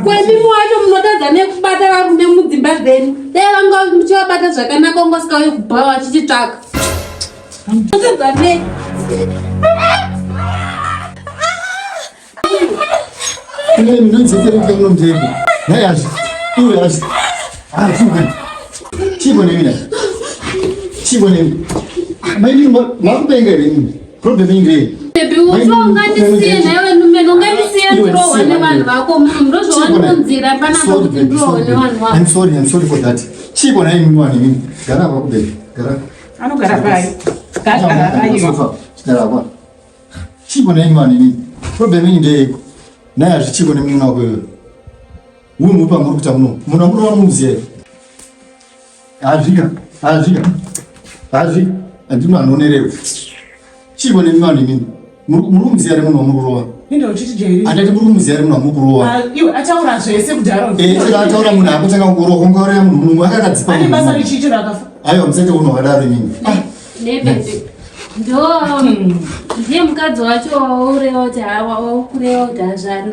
Kwemi wacho munotadza nekubata varume mudzimba dzenyu. Dai vanga muchivabata zvakanaka unga usikauye kubhawa achichitsvaka. Munotadza nei? Chiko nemi chiko nemi maini makupenga here imimi problem yenyu ndeyei Baby, ungandisiye naiwe numene ungandisiye ndirohwa nevanhu vako munhu ndozvawandiunzira panapa kuti ndirohwe nevanhu vako I'm sorry, I'm sorry for that. Chiko nai mimi wani mimi. Gara apa kubebe. Gara. Anogara pai. Gara aiwa. Gara apa. Chiko nai mimi wani mimi. Problem yenyu ndeyeko. Naye hazvichiko nemunhu wako iwewe. Unhu upa muri kuita muno. Munhu amurova muziya. Hazvika, hazvika. Hazvika. Handino anonererwa. Chiko nemi vanhu imimi. Muri kumuziya here munhu wamuri kurova? Ninde uchitijairira. Andati muri kumuziya here munhu wamuri kurova? Ah, iwe ataura zvese kudhara. Eh, ataura munhu akutanga kurova kungauraya munhu munhu akakadzipa. Ane basa richiitira akafa. Aiwa musaite unhu wakadaro imimi. Ah. Nebebe. Ndo ndiye mukadzi wacho waureva kuti hawa wakureva kuti hazvari.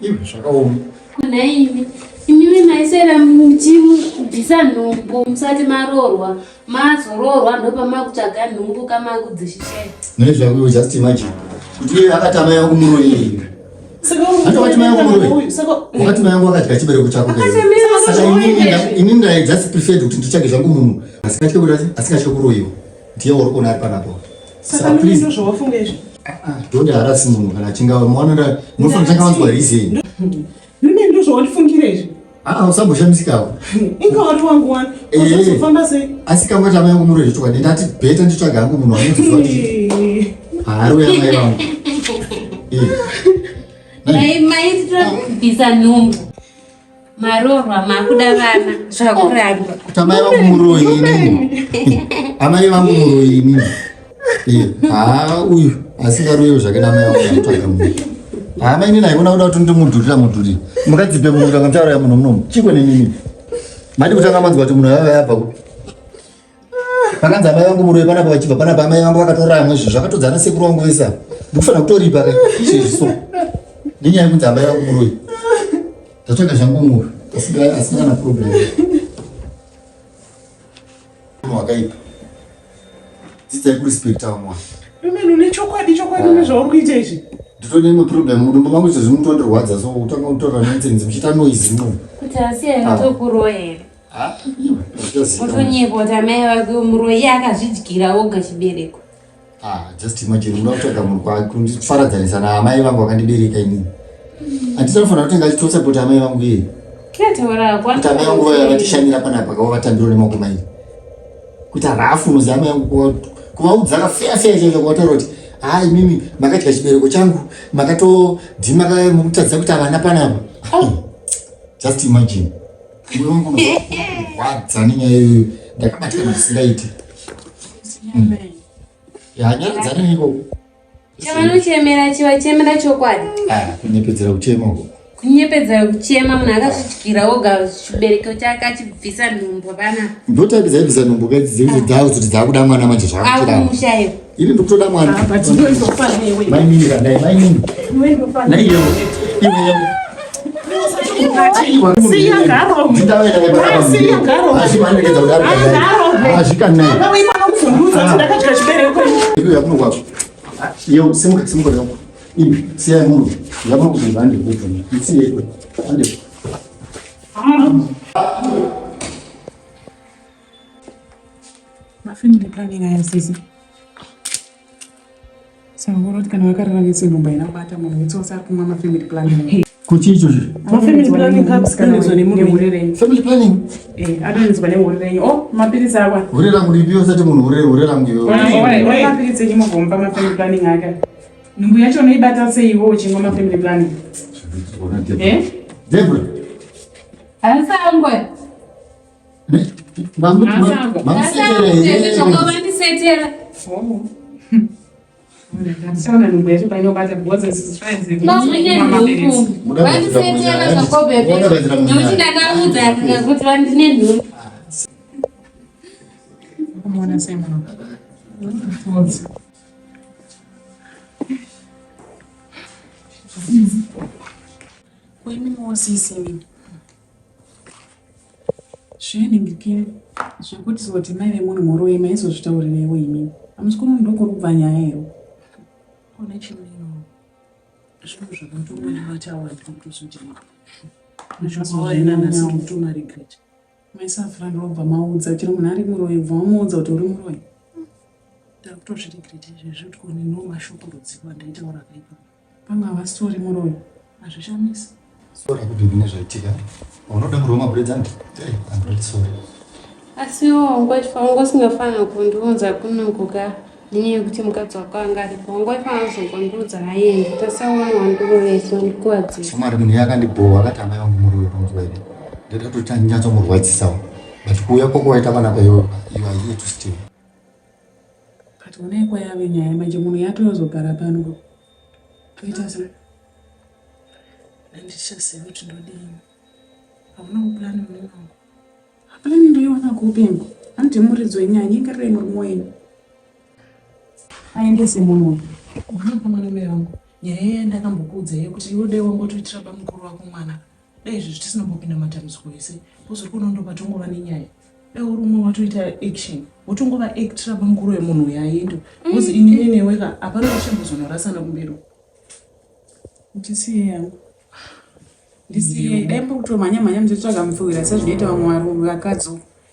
Iwe zvakaoma. Kuna imi. Imimi maisera muchibvisa nhumbu musati maroorwa. Mazoroorwa ndopamakutsvaga nhumbu kamakudzishishai. Nei zvako iwe just imagine. Kuti iye akati amai vangu muroyi here. Wakati mai vangu muroyi. Wakati mai vangu vakadya chibereko chako. Saka inini ndai just preferred kuti nditsvage zvangu munhu asingatye kuti asingatye kuroyiwa. Ndiye wauri kuona ari panapo. Saka please ndozvawafunga izvi. Ah, ah, don't harass munhu kana achinga muona munofanira kutanga wanzwa reason. Mimi ndozvawandifungira izvi. Ah, usamboshamisikawo. Inga wari wangu wani. Eh. Uzofamba sei? Asi kangoti amai vangu muroyi zvechokwadi ndati bheta nditsvaga hangu munhu anotoziva kuti haari uya mai vangu. Eh. Mai mai tobvisa nhumbu. Maroorwa makuda vana zvakuramba. Kuti amai vangu muroyi inini. Amai vangu muroyi inini. Eh, haa uyu asingaroyiwo zvake namai vangu anotsvaga munhu. Haa mai nini haikona kuda kuti ndimudhurira mudhuri. Mukadzipe munhu kutanga mutaura munhu munomu. Chiko nenini. Madi kutanga manzwa kuti munhu yava yabva kupi. Pakanzi amai vangu muroyi panapa vachibva panapa amai vangu vakatoramwa izvo zvakatodzana sekuru vangu vese ava. Ndikufanira kutoripa ke izvezvi so. Nenyaya yekunzi amai vangu muroyi. Ndatsvaga zvangu muru asina kana problem. Munhu wakaipa. Dzidzai kurespecta vamwe vanhu. Rumen une chokwadi chokwadi ah. nezvauri kuita izvi. Nditone imwe problem mudumbu mangu izvezvi mutondirwadza so kutanga kutaura nonsense muchiita noise muno. Kuti asi aitokuroya here? Ah, iwe. Utonyepa kuti amai vake muroyi akazvidyira oga chibereko. Ah, just imagine unoda kutsvaga munhu kundifaradzanisa naamai vangu vakandibereka inini. Handiti anofanira kutenga achitosapota amai vangu iye. Kuti amai vangu vaya vatishanyira panapa kava vatambiro nemaoko mairi. Kuita rafu unoziva amai vangu kuvaudza kafeya feya chaizvo kuvataura kuti haa imimi makadya chibereko changu makatodhima mukutadza kuita vana panapa. Oh. Just imagine. Moyo wangu unorwadza nenyaya iyoyo ndakabatikana zvisingaiti. Mm. Ya nyaradzana ikoko. Chavanochemera chivachemera chokwadi. Ah, kunyepedzera kuchema uko. Kunyepedzera kuchema munhu akazvidyira oga chibereko chake achibvisa nhumbu hapana. Ndotaipi dzaibvisa nhumbu kaidzi dzekuti dzakuti dzakuda mwana manje zvakuchidaro. Akumusha iwe. Ini ndikutoda mwana. Ah, but iwe ndofanira iwe. Mai mini kandai mai mini. Iwe ndofanira. Nai iwe. Iwe iwe. Siya ngaro. Siya ngaro. Azvimanekedza kudaro. Azvikanai. Akauya kuvhundutsa kuti ndakadya chibereko. Iwe yakuno kwako. Yo simuka simuka yako. Iwe siya munhu. Yakuno kubva hande kubva. Isiye iwe. Hande. Mafamily planning aya sisi. Saka kuti kana vakarara vese nhumbu haina kubata munhu wetsotsi ari kumwa mafamily planning. Kuchi ichocho? Mafamily planning comes kanoedzwa nemurume renyu. Family planning? Eh, anoedzwa nehure renyu. Oh, mapiritsi akwa. Hure rangu ripi usati munhu hure hure rangu iwe. Mapiritsi enyu mugomba mafamily planning aka. Nhumbu yacho unoibata sei iwe uchimwa mafamily planning? Eh? Debra. Asangwe. Vandisetera. Vandisetera zvakobebe. Nekuti ndakaudza kuti vandine nhumbu. Ko imimiwo sisi imimi. Zvenhingikiri zvekuti zoti mai vemunhu muroyi maizozvitaurireiwo imimi. Hamusi kuona ndokuri kubva nyaya here? Kune chimiro zvinhu zvakatongondibata wandi kutozoti nanhasi ndikutomaregret. Mai Safra ndobva maudza chero munhu ari muroyi ubva wamuudza kuti uri muroyi. Ndakutozviregreta izvezvi kuti kone no mashoko rudziko andaitaura akaipa. Pamwe havasitori muroyi. Hazvishamisi. Sorry kuti ndine zvaitika. Unoda muroyi maburedza ndi? Hey, I'm really sorry. Asi iwe wanga usingafanira kundiunza kunoku ka nenyaya yekuti mukadzi wako anga aripo. Wanga waifanira kuzongondiudza aende. Tasaona wandirovesa wandikuvadzisa. Shamwari munhu iye akandibhowa akati amai vangu muroyi panguva ine. Ndada kutoti anyatsomurwadzisawo. But kuuya kwako waita panapa iwe you are here to stay. But onai kwayave nyaya manje munhu yatoyozogara pano. Toita sei? Handichazivi kuti ndodini. Hauna kuplani munini wangu. Plani ndoiona kupi ngo? Hanti muridzi wenyaya nyengererai murume wenyu. Aendese munhu uyu. Unopa mwana mai vangu. Nyaya iya ndakambokuudza yekuti iwe dai wangotoitira bamukuru wako mwana. Dai izvezvi tisina kumbopinda matambudziko ese. Because uri kuona ndopatongova nenyaya. Dai uri umwe watoita action. Wotongova actira bamukuru wemunhu uyo aende. Because inini newe ka hapana vachimbozonorasana kumberi. Ndisiye yangu. Ndisiye dai muri kutomhanya mhanya muchitsvaga mupfuwira sezvinoita vamwe varume vakadzi.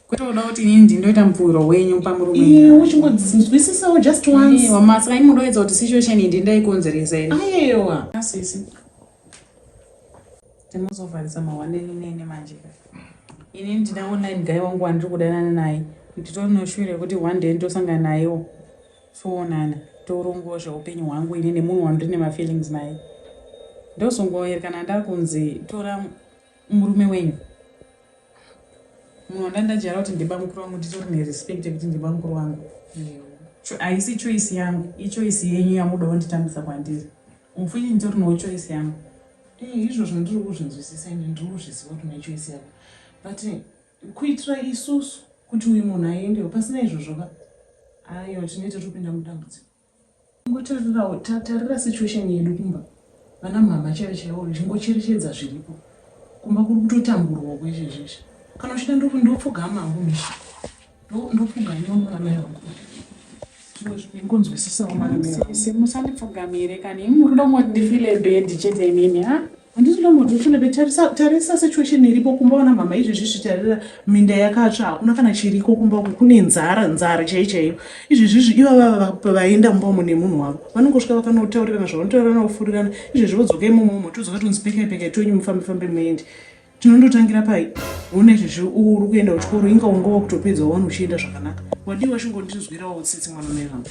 Kwete kuda kuti inini ndindoita mupfuwiro wenyu pamurume. Iye uchingonzwisisawo just once. Aiwa masaka imi munoedza kuti situation iyi ndindaikonzeresa ini. Aiwa. Asisi. Tinozovharisa mahwaneni nene manje. Ini ndina online guy wangu wandiri kudanana naye. Nditori neshuwiro yekuti one day ndosangana nayewo. Toonana, torongawo zveupenyu hwangu ini nemunhu wandine mafeelings naye. Ndozongoerekana ndakunzi tora murume wenyu. Munhu wandandajara kuti ndibamukuru wangu nditori nerespect yekuti ndibamukuru wangu. Haisi choice yangu, ichoice yenyu yamudawo nditambisa kwandiri. Mufunyi nditori newo choice yangu. Eh, izvozvo ndiri kuzvinzwisisa ende ndiri kuzviziva kuti une choice yako. But kuitira isusu kuti uyu munhu aendewo pasina izvozvo ka aiwa tinoita topinda mudambudziko. Ngotarirawo tarira situation yedu kumba vana mhamha chaivo chaivo chingocherechedza zviripo kumba kuri kutotamburwa kwezvezvizvi kana uchida ndopfugama hangu misha ndopfugama mwana mai vangu ngonzwisisawo mwana mai vangu. Sisi musandipfugamire kani imi muri kuda kungoti ndifile bad chete inini ha? Handisi kuda kungoti ufile bad tarisa tarisa situation iripo kumba vana mhamha izvezvizvi tarira minda yakatsva hakuna kana chiriko kumba uku kune nzara nzara chaiyo chaiyo izvezvizvi ivava vaenda mumba umo nemunhu wavo vanongosvika vakanotaurirana zvavanotaurirana vofurirana izvezvi vodzoka imomo umo todzoka tonzi pekai pekai tonyu mufambe fambe muende tinondotangira pai hona izvezvi uri kuenda kuchikoro inga unga wakutopedza wani uchienda zvakanaka wadii wachingondinzwirawo tsitsi mwana mai vangu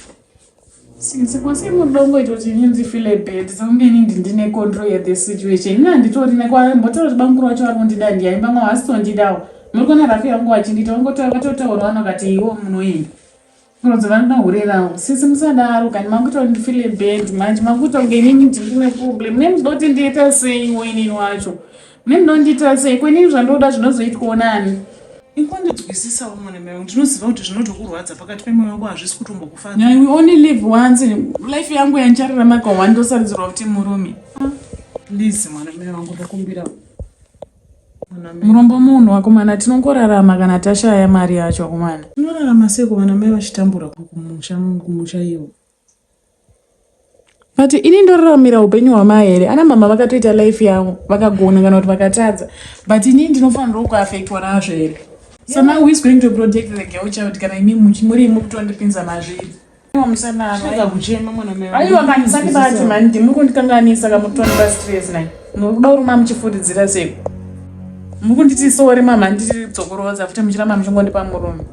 Sisi kwose mudongo ito kuti ini ndifile bad sekunge ini ndine control ye this situation. Ini handitorina kwambotaura kuti bamukuru wacho vari kundida ndiyani vamwe havasitondidawo. Muri kuona rafi yangu vachindiita vangotaura vatotaura vanhu vakati iwo munoenda. Kuronza vanoda hure ravo. Sisi musadaro kani makuita kuti ndifile bad manje makuita kunge inini ndine problem. Mune muchida kuti ndiite seiwo inini wacho. Mune munondiita sei ko inini zvandoda zvinozoitwawo nani? Ingondinzwisisawo mwana mai vangu ndinoziva kuti zvinotokurwadza pakati pemoyo wako hazvisi kutombokufadza. Nyaya we only live once. Life yangu yanchararama ka one ndosaridzirwa kuti murume. Please mwana mai vangu ndakumbira. Mwana mai. Murombo munhu wakomana tinongorarama kana tashaya mari yacho wakomana. Tinorarama seiko vana mai vachitambura kumusha kumusha ivo. But ini ndoraramira upenyu hwamai here? Ana mama vakatoita life yavo vakagona kana kuti vakatadza. But ini ndinofanirwa kuaffectwa nazvo here? So now who is going to protect the girl child kana imi muri imi kutondipinza mazviri? Aiwa musadaro. Chirega kuchema mwana mai vangu. Aiwa kani musandibate mani ndimi kundikanganisa kamutondipa stress nai. Muri kuda kuruma muchifuridzira seiko? Muri kunditi sorry mama ndiri kudzokorodza futi muchiramba muchingondipa murume.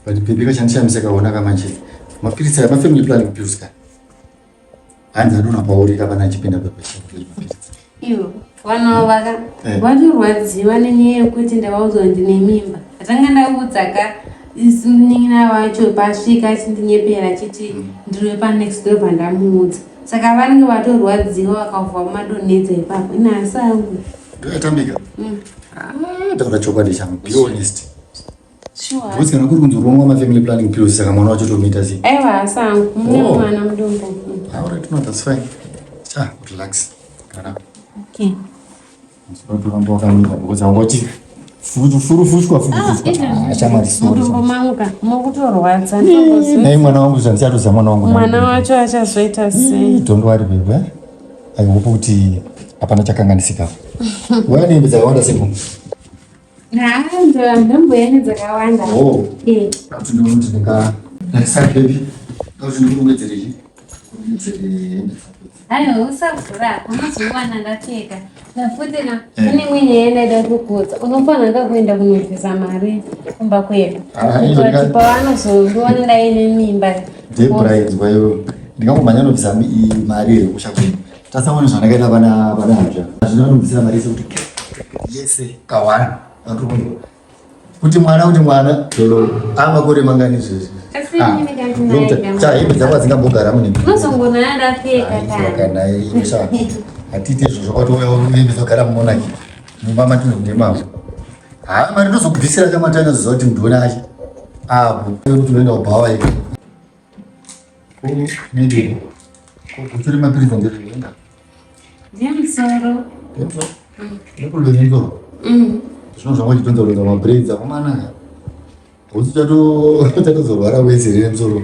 But baby kachandishamisa kaona kamanje. Mapiritsi aya mafamily planning pills ka. Hanzi adonha pauri ka pana achipinda papiritsi. Ivo vana vaka Eh. vatorwadziwa nenyaya yekuti ndavaudzwa kuti ndine mimba. Atanga ndaudza ka isu munin'ina wacho pasvika achindinyepera achiti ndiri panext door pandamuudza. Saka vanenge vatorwadziwa vakavhwa madonhedza ipapo. Ini asi angu. Ndoyatambika. Ah, taura chokwadi changu. Be honest. Sure. Because kana kuri kunzi urongwa mafamily planning pills saka mwana wacho tomuita sei? Aiwa asangu mune Oh. mwana mudumbu. All right, no, that's fine. Ah, relax. Gara. Okay. Unotoramba wakamira because haungoti furufushwa furufushwa. Ah, shamwari sorry. Mudumbu mangu ka mukutorwadza ndinongoziva. Nei mwana wangu zvandichatoziva mwana wangu. Mwana wacho achazoita sei? Don't worry baby. Eh? I hope kuti hapana chakanganisika. Wewe ni dzakawanda sepo. Haa ndomboyani dzakawanda. Oh. Eh. Kuti ndinoti ndinga Ndasaka baby. Kuti ndikurongedzere chii? Kurongedzere hembe dzako. Aiwa usavhura unozowana ndapfeka. Nafuti na Eh. kune imwe nyaya ndaida kukuudza. Unofanira nga kuenda kunobvisa mari kumba kwedu. Ah, izvo Kuti ndika- pavanozondiona ndaine mimba. Debra inzwa iwe. Ndingangomhanya nobvisa mari here kusha kwenyu. Tasaona zvandakaita vana vana hazva. Hazvina vanobvisira mari yese kuti yese kawana. Kuti mwana kuti mwana dolo amakore mangani izvezvi. Asi inini kandinaye Cha hembe dzako hadzingambogara mune. Unozongonana ndapfeka kana. Kana imsha. Hatite izvozvo kwati uya hembe dzogara mumonaki. Mumba matinondemavo. Haa mari ndozokubvisira chamatanga zoziva kuti munhu achi. Apo kuti unoenda kubhawa ika. Maybe. Kutori mapiritsi ndirienda. Ndiye musoro. Ndiye Nekuloza musoro. Zvino zvanga uchidhonza kudhonza mabraids akomana. Hausi chatozorwara wese here musoro.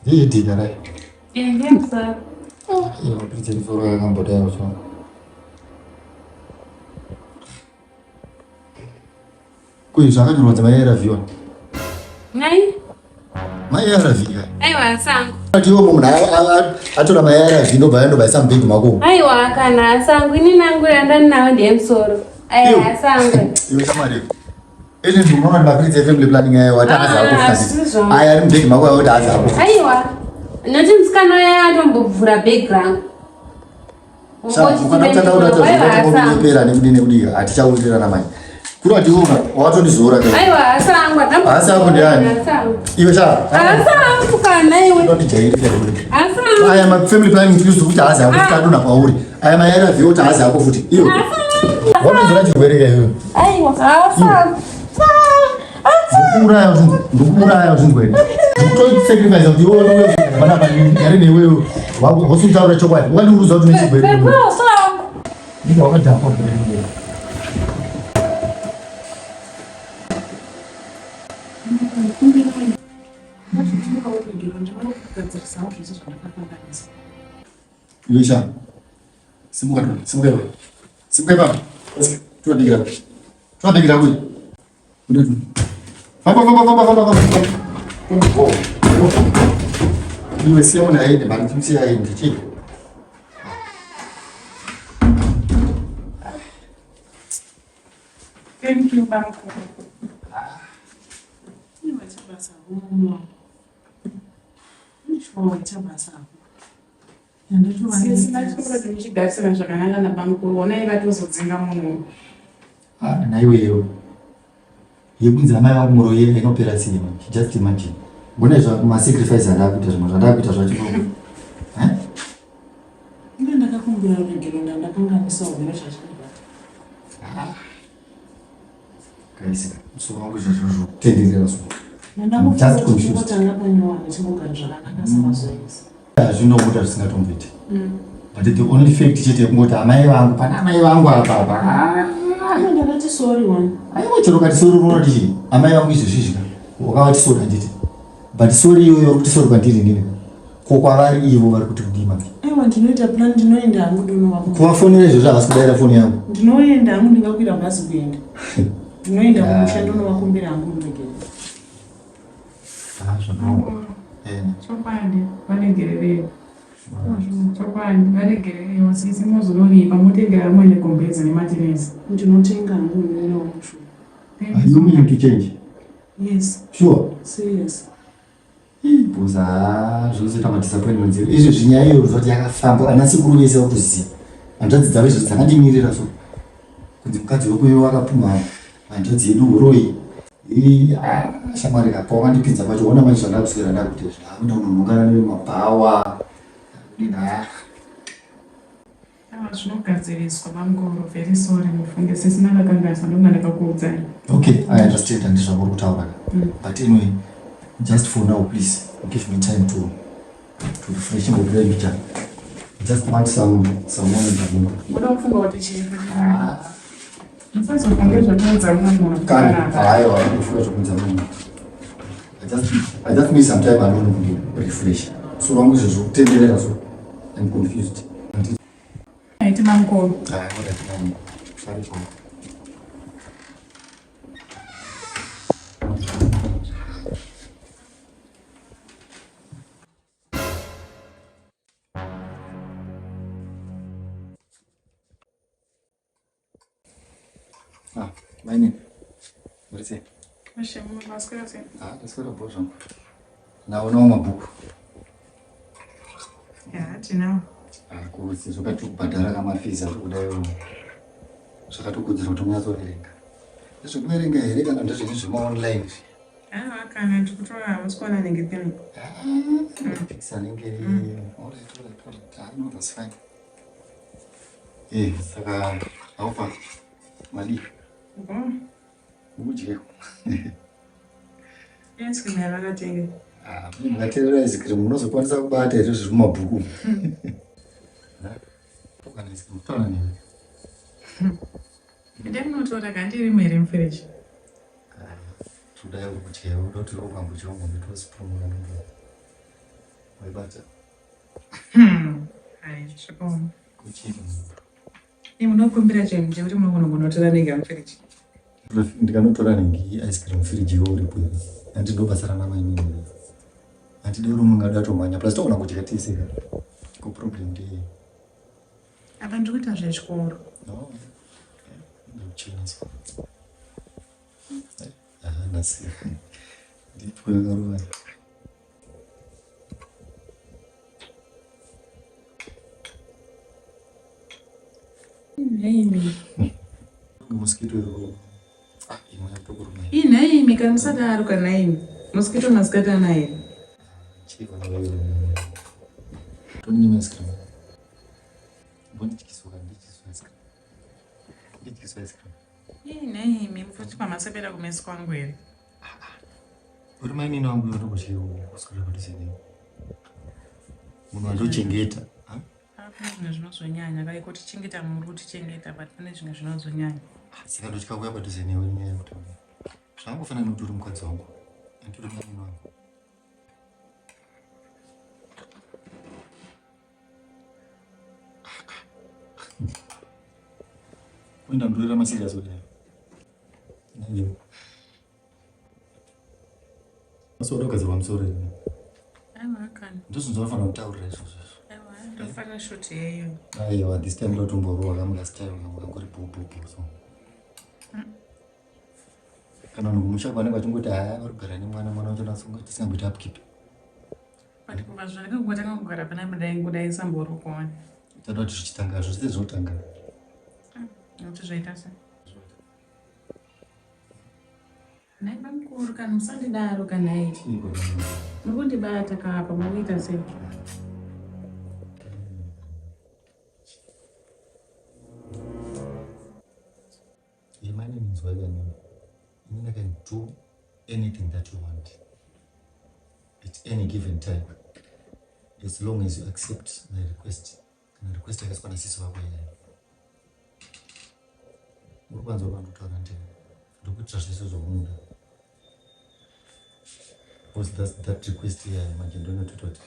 Ndiye dhika rai. Eh, ndiye musoro. Iyo mapiritsi emusoro akambodai so. Kuyi zvakanyorwa dzemaARV wani. Nai? MaARV kai. Aiwa sangu. Ati iwo munhu atora maARV ndobva yandobaisa mubhegi mako. Aiwa kana sangu ini nangu yandandinawo ndiye musoro. Aiwa sangu. Iwe shamwari. Izvi ndinoona kuti mapiritsi efamily planning ayo wati Ah, azi ako hazvisi aya ari mubhegi mako ayo kuti azi ako. Aiwa. Noti musikana uya atombovhura bhegi rangu. Ukada kutanga kuda nekudii nekudii hatichawirirana manje. Kuri wati iwe wakatondizora kai. Aiwa asangu. Asi ako ndiani? Asangu. Iwe sha. Asangu kana iwe. Unondijairira iwe. Asangu. Aya ma family planning pills kuti azi ako futi adonha pauri. Aya ma ARV kuti azi ako futi. Iwe. Watozora chirwere kai iwe. Aiwa asangu. Ndikuuraya uzvinzwe. Ndikuuraya uzvinzwe. Ndikutosacrifice kuti iwe uwe panapa ndigare newewe. Wasutaura chokwadi. Ukandiuruza kuti une chirwere. Pepe asangu. Ndika wakadhakwa bhururu. Ndinogadzirisawo zvese zvandakakanganisa. Iwe sha. Simuka tu. Simuka iwe. Simuka ipapo. Tunapigira. Tunapigira kuyi. Kuda tu. Famba famba famba famba famba. Go. Iwe siya munhu aende mani chimusiya aende chii? Thank you, bamukuru. Waita basa huno. Sure, waita basa. Sisi ndachikura tichigarisana zvakanaka nabamukuru onai vatozodzinga munhu. Ah, naiweyo. Yekunzi amai vangu muroyi inopera sei manje? Just imagine. Mbona izvo masacrifice andakuita zvimwe zvandakuita zvacho. Eh? Inge ndakakumbira ruregero ndandakanganisawo zvine zvazvinobata. Guys, musoro wangu izvozvo zvokutenderera so. I'm just confused. Ndangotanga panyowani timbogara zvakanaka samazuva ese. Zvinobuda zvisingatomboiti. But the only fact chete yekungoti amai vangu pana amai vangu apa apa. Ah, ndakati sorry one. Aiwa chero kati sorry unoti chii? Amai vangu izvezvi izvi ka. Wakavati sorry handiti. But sorry iyoyo uri kuti sorry kwandiri inini. Ko kwavari ivo vari kuti kudii manje? Aiwa ndinoita plan ndinoenda hangu ndinovapo. Kuvafonera izvozvo havasi kudaira foni yangu. Ndinoenda hangu ndingakwira bhazi kuenda. Ndinoenda kumusha ndonovakumbira hangu ruregero. Ah, zvakaoma. Eh. Chokwadi varegererei. Chokwadi varegerereiwo sisi mozonoripa motengera vamwe negumbezi nematiresi. Ndinotenga hangu munin'ina wangu sure. Are you willing to change? Yes, Sure. serious. Because ah, zvinozoita madisappointments izvi zvinyaya iyo zvoti yakafamba ana sekuru vese vakuziva hanzvadzi dzavo izvo dzakandimirira so kunzi mukadzi wekuyo wakapumha hanzvadzi yedu uroyi Ii, ah, shamwari apa wakandipinza pacho ona manje zvandakuswera ndakuita izvi ndakuenda kunonhongana nemabhawa ndina Aiwa zvinogadziriswa bamukuru very sorry mufunge sisi makakanganisa ndonga ndakakuudzai. Okay, I understand handizvamuri kutaura. But anyway, just for now please give me time to to refresh imbobuda mbichana. Just want some some moment alone. Muda kufunga kuti chii? Musazofunge zvekuudza mumwe munhu. Kana haiwa kufunga zvekuudza mumwe munhu. I just need some time alone to refresh. So wangu izvo zvekutenderera so I'm confused. Aiti mamukuru. Ah, alright mamukuru. Sorry for Ah, mainini. Muri sei? Mushe, maswera sei? Ah, ndaswera bho zvangu. Naonawo mabhuku. Ya, tinawo. Ah, kuzi zvakatokubhadhara kamafees ari kudai. Zvakatokudzira kuti unyatsoverenga. Ndezvekuverenga here kana ndezvenyu zvemaonline izvi? Ah, kana ndikutora hamusi kuona nenge peni. Ah, pics anenge. Alright, alright, alright. Ah, no, that's fine. Eh, saka haufa madii? Ukudyeko. Ice cream yavakatenga. Ah, mukateerera ice cream munozokwanisa kubata here zviri mumabhuku? Kana ice cream kutaura newe. Ende munotora kandi irimo here mufiriji? Ah, toda kudya, unoda kuti ukambodya ungomboitwa spoon kana waibata. Hai, zvakaoma. Kuchii? Imi munokumbira chinhu chekuti munogona kunotora nega mufiriji. Ndikanotora nhingi ice cream mufiriji iwe uripo here? Hanti ndo basa rana mainini here? Hanti dai uri munhu ada kutomhanya plus togona kudya tese ka. Ko problem ndeyei? Apa ndiri kuita zvechikoro. No. Ndokuchena so. Ah, nhasi. Ndipo yakarova. Nhaimi. Mosquito iro. Ah, imwe yatokuruma. Ii nhaimi kana musadaro kana nhaimi. Mosquito masikati ana here? Chii vana vayo. Tonyima ice cream. Mbondityiswa ndityiswa ice cream. Ndityiswa ice cream. Ii nhaimi mufoti pamasebera kumeso kwangu here? Uri mainini wangu iwe ndokutya kuswera padhuze newe. Munhu wandochengeta. Ha? Pane zvimwe zvinozonyanya kai kutichengeta muri kutichengeta but pane zvimwe zvinozonyanya. Saka ndotya kuuya padhuze newe nenyaya yekuti zvakangofanana nekuti uri mukadzi wangu. And uri mainini wangu. Kuenda ndorera maserious kudai. Naiwe. Musoro ugadzirwa musoro here? Aiwa kana. Ndozvinhu zvaunofanira kutaurira izvozvo. Aiwa ndofanira short yeyo. Aiwa this time ndotomborowa kamuka style kangu kangori bho bho bho so. Kana vanhu kumusha vanenge vachingoti haya vari kugara nemwana mwana wacho nasunga tisingamboiti upkeep. But kubva zvandakangotanga kugara pana mudai kudai samborokona. Tada kuti zvichitanga zvose zvinotanga. Nokuti zvaita sei? Nhai bamukuru kana musandidaro kana nhai. Muri kundibata kapa muri kuita sei? Imani inzwa kanini. Inini I can do anything that you want at any given time as long as you accept my request. Kana request yakaiswa nasisi vako iyayo. Uri kwanzwa pandotaura ndini. Ndokuitira zvese zvaunoda. Because that's, that request iyayo manje ndoinotoita kuti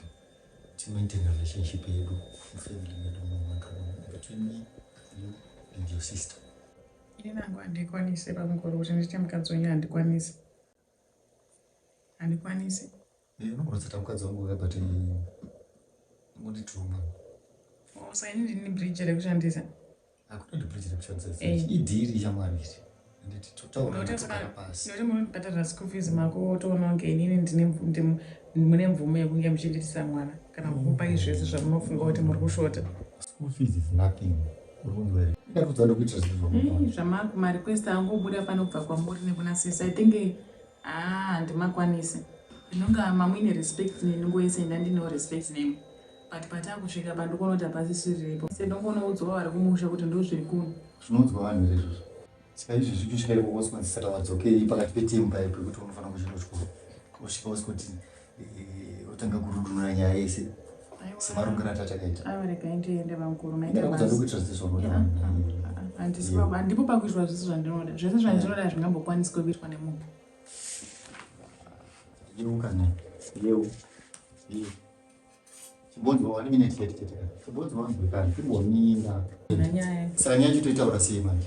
timaintain relationship yedu mufamily medu between me, you and your sister. Ini nangu handikwanise bamukuru kuti ndiite mukadzi wenyu handikwanise. Handikwanise. Eh, unogona kusata mukadzi wangu but ungondituma. Oh, saka ini ndini bridge rekushandisa. Hakuna bridge rekushandisa. Eh. Idhiri shamwari iri. Handiti totaura togara pasi. Nekuti munondibhadharira school fees mako wotoona kunge inini ndine mune mvumo yekunge muchindiitisa mwana kana kukupai zvese zvamunofunga kuti muri kushota. School fees is nothing. Uri kunzwa here? Ndakudza ndokuitira zvinhu zvamunoda. Zvamaku marequest angobuda pano kubva kwamuri nekuna sisi. I think ah handimakwanisi. Ndinonga mamuine respect neni nguva yese ndandine respect nemi. But patakusvika pa ndikuona kuti hapasisiripo. Sendongonoudzwa vari kumusha kuti ndozviri kuno. Zvinoudzwa vanhu here izvozvo? Saka izvezvi kusvika ikoko usikonzi saka wadzokei pakati petemu paye pekuti unofanira kuchienda kuchikoro. Usvika usikoti eh, otanga kurudunura nyaya yese semarongero atatakaita. Aiwa regai ndiende bamukuru maita Ndakakudza basa. ndokuitira zvese zvaunoda. Handisi baba, ndipo pakuitwa zvese zvandinoda. Zvese zvandinoda hazvingambokwaniswi kuitwa nemunhu. Yeu kana yeu. Yeu. Chimbonzwa one minute chete chete. Chimbonzwa wanzwe kana chimbomira. Nanyaya. Saka nyaya yacho toitaura sei manje?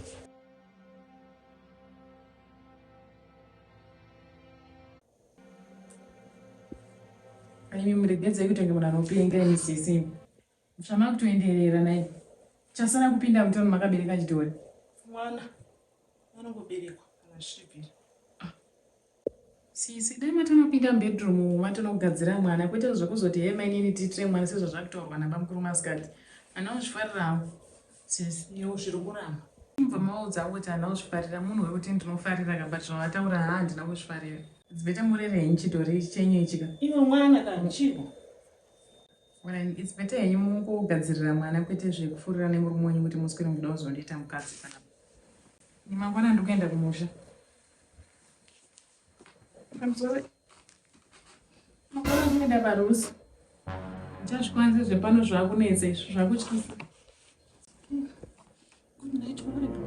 Imi muregedzei kutonge munhu anopenga imi sisi. Zvamakutoenderera naye. Chasara kupinda mutoni makabereka chidhori. Mwana anongoberekwa kana zvichibvira. Sisi, dai matonopinda mubedroom umu matonogadzira mwana kwete zvekuzoti hee mainini tiitire mwana sezvazvakutaurwa nabamukuru masikati. Ana uzvifarirawo sisi. Iwo zviri kuramba. Mubva maudza kuti ana uzvifarira munhu wekuti ndinofarira ka but zvavataura haa handina kuzvifarira. It's better murere henyu chidhori chenyu ichi ka. Iwe mwana kana chiko. Well, it's better henyu mungogadzirira mwana kwete zvekufurira nemurume wenyu kuti muswere muchida kuzondiita mukadzi panapa. Mangwana ndikuenda kumusha. I'm sorry. Mangwana ndikuenda parusi. Ndichazvikwanisa zvepano zvakunetsa izvi zvakutyisa. Good night, Monica.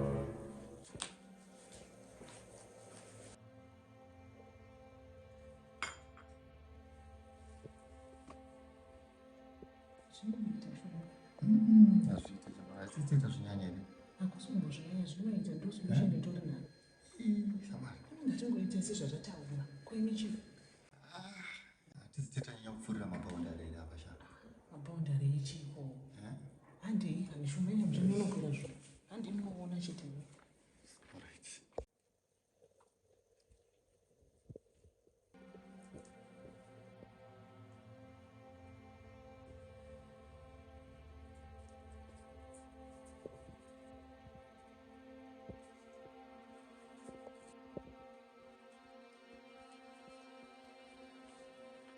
Hazviite hazviite zvinyanya here? Hakusimbozvinyanya zvinoita ndosolution itori nani. Shamwari. Ngatingoita sezvatataura. Koimi chief. Hatisi tanyanya kupfuurira maboundary here apa sha. Maboundary echiko. Eh? Handei kana shumba ine muchanonokera zvo. Handei munoona chete. Alright.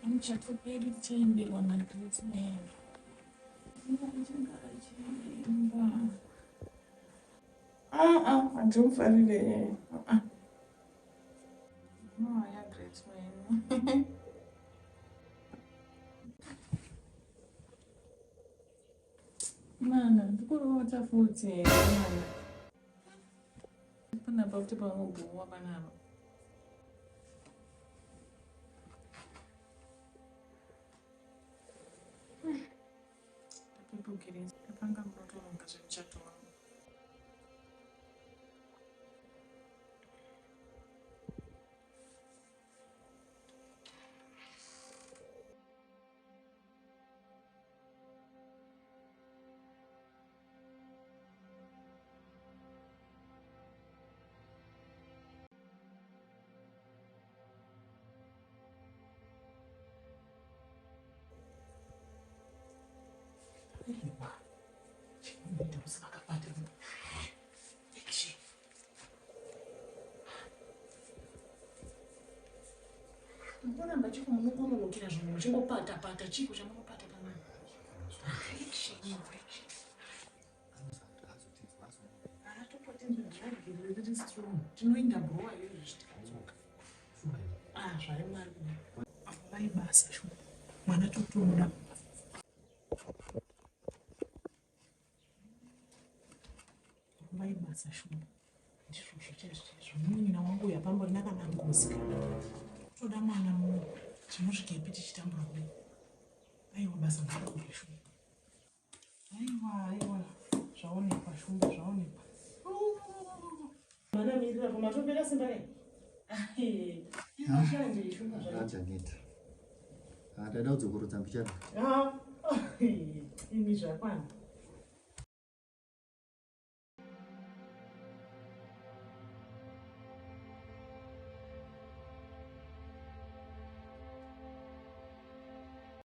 Muchato pedu tichaimbirwa naGreat Man. Achagara achiimba. Ah ah, handimufarire. Ah. No, ya Great Man. Mana, ndikurota futi here mana. Panapa futi pamubhuwa panapa. Ndapepukirisa. Ndapanga kutoronga zvemuchato wangu. Aiwa. Chinoita kuti vakabata. Action. Munoramba chiko munongononokera zvinhu muchingopata pata chiko chamunopata panapa. Action. Action. Tinoenda bhurowa iyoyo zvitikadzoka. Ah, zvayo Mwari. Vai basa shuwa. Mwana totomuda. Vai basa shuwa. Ndizvozvo chaizvo chaizvo. Munin'ina wangu uyu hapamborina kana ngozi kana. Toda mwana muno. Tinosvikepi tichitambura kudai. Aiwa basa ngarikure shuwa. Aiwa aiwa zvaonekwa shumba zvaonekwa. Mwana mirira kumatopera simba rei. Shanje shumba zvayo. Ajaneta. Ah, taida kudzokorodza mbichana. Ah, imi zvakwana.